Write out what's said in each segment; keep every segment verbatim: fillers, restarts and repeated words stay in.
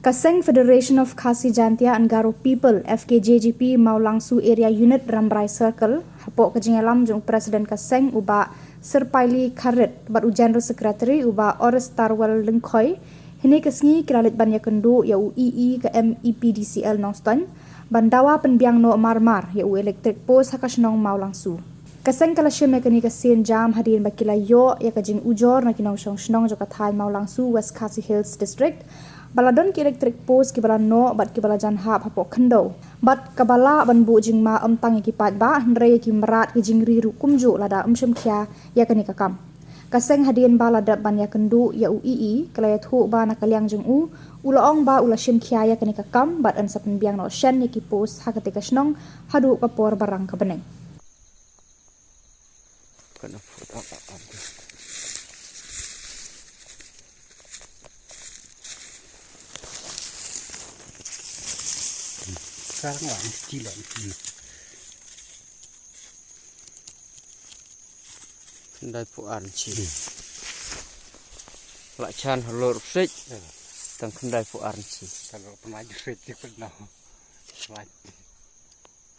Ka seng Federation of Khasi Jaintia and Garo People, F K J G P, Mawlangsu Area Unit, Rambrai Circle, hapoh ka jingïalam jong u President ka seng, u Bah Sirpaili Kharrit, bad u General Secretary, u Bah Oris Tarwel Lyngkhoi, hynne ka sngi ki la leit ban ïakynduh ïa u E E ka M E P D C L Nongstoiñ, ban dawa pynbiang noh mar-mar ïa u electric post ha ka shnong Mawlangsu. Ka seng ka la shim ïa kane ka sien jam hadien ba ki la ïoh ïa ka jingujor na ki nongshong shnong jong ka thaiñ Mawlangsu, West Khasi Hills District, ba la don ki electric post kiba la noh bad kiba la jan hap hapoh khyndew. Bad kaba lah ban buh jingma ym tang ïa ki paidbah, hynrei ïa ki mrad ki jingri ruh kumjuh lada ym shim khia ïa kane ka kam. Ka seng, hadien ba la dep ban ïakynduh ïa u E E, ka la ïathuh ba na ka liang jong u, u la ong ba u la shim khia ïa kane ka kam, bad yn sa pynbiang noh shen ïa ki post ha katei ka shnong haduh ka por ba rang ka bneng. Khyndai phew ar inchi. Lah jan halor u sik. Tang khyndai phew ar inchi.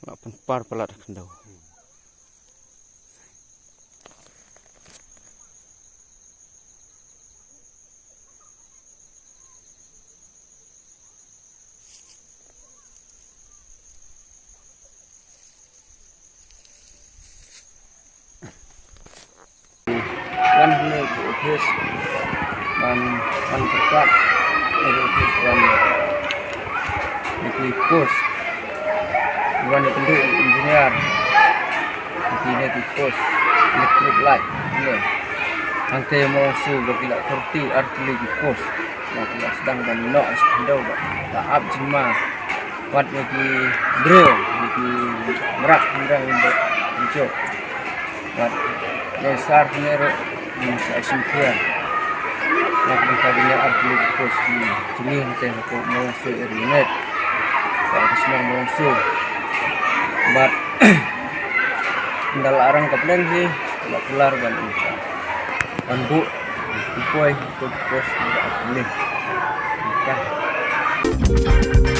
Lah pynpar palat ha khyndew. Wan hangne ki office ban, ban pyrkhat ïa ki office ban ïa ki post, ban ïa kynduh engineer ïa kine ki post electric light ne. Hangtei Mawlangsu ba ki la thirty ar tylli ki post. Ba ki la sdang ban noh ha khyndew ba la ap jingma. Wat ïa ki briew, ïa ki mrad khyndew ba ki jop. Wat ïa sar ne ruh ïa sa shim khia. Wat ïa ka bynta ar tylli ki post ki jingïeng te ha ka Mawlangsu area net. Ka shnong Mawlangsu. Bad ynda la rang ka pleng hi, la kular ban ym cha. Ban buh, ki poi, ki poi, ki poi, ki poi, ki poi.